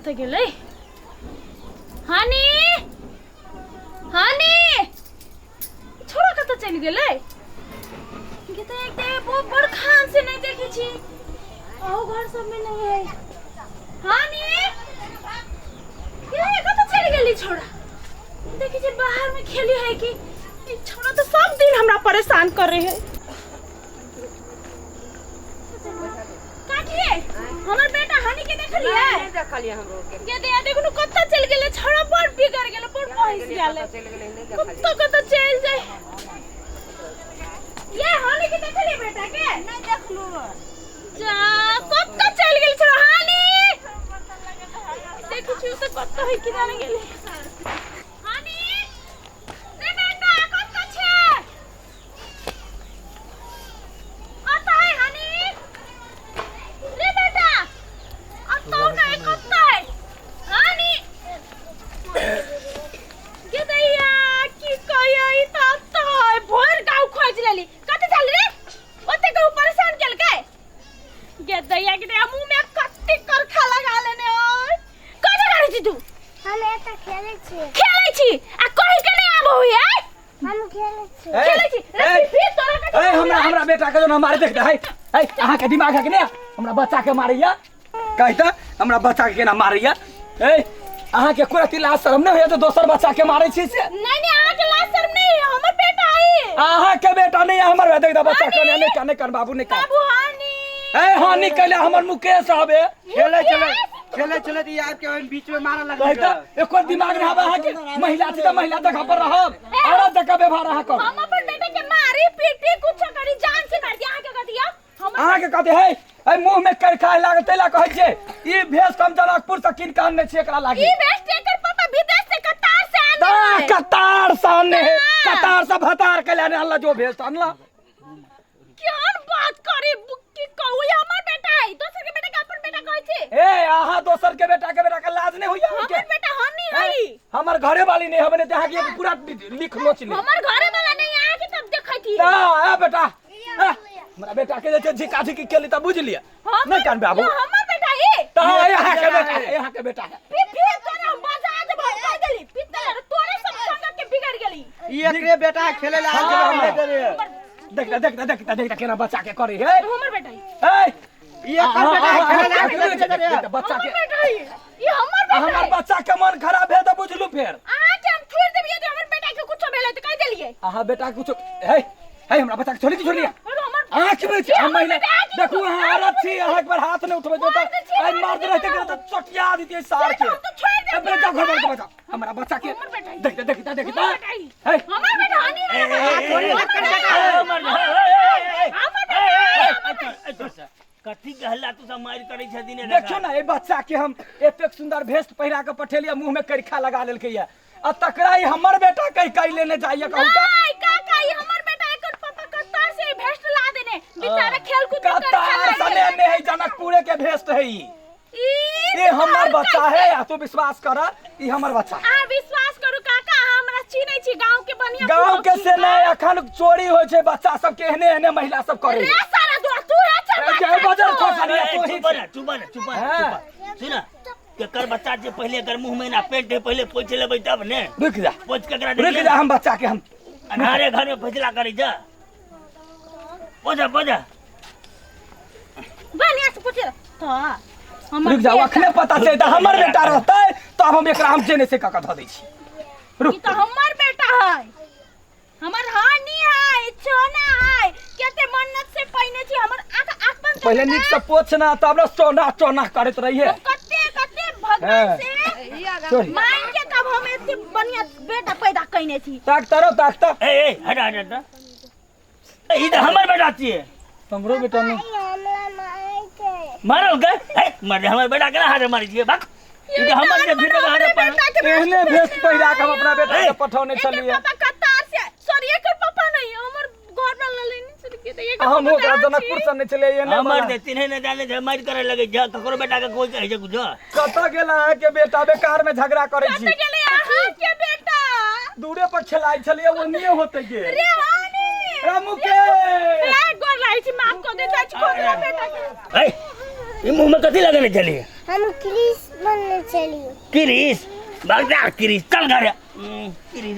कतऽ गेलै हानी हानी छोरा कतऽ चलि गेलै गे तऽ एक तऽ बहुत बड़ खान से नहि देखै छी अहू घर सबमे नहि है हानी ये कतऽ चलि गेली छोरा देखै छी बाहरमे खेली है कि ई छोरा तऽ सब दिन हमरा परेशान कर रहे है काकी हमर बेटा हनी के देखलिए नहीं देखलिए हमरो के गे दे देखनु कतऽ चलि गेलै छोरा बड़ बिगड़ गेलै बड़ बहिस गेलै चलि गेलै नहीं देखलिए कतऽ कतऽ चलि जाय ये हनी के देखलिए बेटा के नहीं देखलू जा कतऽ चलि गेल छोरा हनी देखै छी तऽ कतऽ है कि जाने गेलै हनी रे बेटा कतऽ छै कतऽ है हनी रे बेटा अतौ नहि कतऽ है हनी गे दैया की कहिया ई तऽ अतऽ है भोर गाँव खोजि लेली कतऽ चल रे ओते गाँव परेशान केलकै गे दैया के दैया मुँह में कते करखा लगा लेने ओय कतऽ करै छी तू हम एतऽ खेलै छियै खेलै छी आ कहि के नहि आबो होइए हम खेलै छी खेलै छी रे फिर तोरा के ए हमरा हमरा बेटा के जोन मारे देख दे है ए अहाँ के दिमाग है कि नहीं हमरा बच्चा के मारैया कहि त हमरा बच्चा के केना मारैया ए अहाँ के कोई लाज शर्म नहीं होइया तो दोसर बच्चा के मारै छी से नहीं नहीं अहाँ के लाज शर्म नहीं है हमर बेटा है अहाँ के बेटा नहीं है हमर देख दे बच्चा के नहीं काने कान बाबू नहीं कान बाबू हानि ए हानि कैले हमर मुकेश हबे खेले चले खेले चले तो आबि के ओहिमे बीच में मारऽ कहि लगलै त एको दिमाग नहीं हबे अहाँ के महिला छी त महिला जगह पर रहब औरत जगह व्यवहार अहाँ करू हम अपन बेटा के मारी पीटी कुछ करी जान से मार दिया अहाँ के कह दिया हम अहाँ के कहते है ए मुंह में कर खाए लागत ला कहै छै ई भेष हम जनकपुर से किन कान ने छै एकरा लागी ई बेस्ट एकर पापा विदेश से कतार से आने दा है। कतार से आने है कतार से भतार के लाने अल्लाह जो भेष अनला केहन बात करे की कहू ये हमर बेटा है दोसर के बेटा के अपन बेटा कहै छै ए अहाँ दोसर के बेटा के बेटा के लाज नहीं होइया हमर बेटा हनी है हमर घरे वाली नहीं हमने देहा के पूरा लिख नोच ले हमर घरे वाला नहीं अहाँ के तब देखै छी दा ए बेटा ए, हमरा बेटा के जे छै झिका झिकी केली त बुझ लिया नहीं कान बाबू ये हमर बेटा है ता यहाँ के बेटा है यहाँ के बेटा है फिर फिर तोरा हम बजा देब हम कह देली पितर तोरे सब संगत के बिगड़ गेली ई एकरे बेटा है, खेले ला आयल छलै, हम नहि देलियै। देख देख देख देख देख केना बच्चा के करे है हमर बेटा है ए ई एकर बेटा है, खेले ला आयल छलै, हम नहि देलियै। बच्चा हमर के बेटा है ई हमर बेटा हमर है बच्चा के मन खराब है त बुझलू फेर अहाँ के हम छोड़ देबियै जे हमर बेटा के कुछो भेलै त कह देलियै अहाँ बेटा कुछ हे हे हमरा बच्चा के छोड़ी की छोड़ी और हमर अहाँ की बच्चा हम महिला बेटा के देखू अहाँ औरत छी अहाँ एक बार हाथ नहीं उठबै मार दै छियै, आई मार मर्द दै रहते छियै। त चटिया दितियै सार के हम तो छोड़ ए देब बेटा घर के बचा हमरा बच्चा के हमर बेटा है। देख देख देख हमर बेटा है। हे हमर बेटा हनी थोड़ी एकर बेटा है। हमर बेटा है। कथी के हल्ला तू सब मारि करै छथिन देखियो ना ए बच्चा के हम एतेक सुंदर भेष पहिरा के पठेलियै मुंह में करिखा लगा लेलकै या आ तकरा ई हमर बेटा कहि कहि लेने जाइए कहू त नहीं काका ई हमर बेटा एकर पापा कतार से भेस्ट ला देने बेचारा खेल कूद में कतार सने ने है जनकपुरे के भेष है ई ई ई हमर बच्चा है आ तू विश्वास कर ई हमर बच्चा है। अहाँ विश्वास करू काका अहाँ हमरा चिन्है छी गांव के बढ़िया गांव के से नहीं अखन चोरी होइ छै बच्चा सब के एहने एहने महिला सब करे रे सारा दुआ तू है चल ए, जे बजर खोसलिया तू ही चुप ना चुप ना चुप ना हाँ। चुप सुन केकर बच्चा छै पहिले एकर मुंह में ना पेंट है पहिले पोछि लेबै तब ने रुक जा पोछि के एकरा रुक जा हम बच्चा के हम अन्हारे घर में फैसला करै छै पोछा पोछा बढ़िया से पूछे तो हमर रुक जाओ बेटा- अखने पता चलि तऽ हमर बेटा रहतै तब हम एकरा हम जेने से कऽ कऽ धऽ दै छी रुक ई तो हमर बेटा है हमर हानि है सोना है केते मन्नत से पहिने छी हमर आंख आंख बंद कर पहिले नीक से पोछ ना तब ने सोना चोना करैत रहिए हम कते कते भगवान हाँ। से चोरी मांग के कब हम एते बढ़िया बेटा पैदा कइने छी ताक तरो ताक त ए ए हटा हटा हटा ई तऽ हमर बेटा छियै हमरो बेटा नहीं हमरा मारै छै मारल के हे मर हमर बेटा केना हारे मारै छियै भक ई तऽ हमर जे भीतर हारे पर एहने भेष पहिरा के हम अपना बेटा के पठौने एकर छलियै पापा कतार से सॉरी एकर पापा नहीं हमर घर वाला लेने चल के तो एकर हम पापा ओकरा कहाँ जनकपुर छी? से नहीं छलियै एहने हमर वाला। जे चिन्है नहि जानै छै मारि करे लगै छै ककरो बेटा के कोइ कहै छै कुछो कतऽ गेल अहाँके बेटा बेकार में झगड़ा करै छी कतऽ गेलै अहाँ के बेटा दूरे पर खेलाइ छलियै ओनिये होते गेल रे हानि ए मुकेश ए गोर लागै छी माफ कऽ दे चाची खोदरा बेटा के ए ई मुँह में कथी लगेने छलियै? हम क्रिस बनने छलियै। क्रिस? भाग जा क्रिस, चल घरे। क्रिस।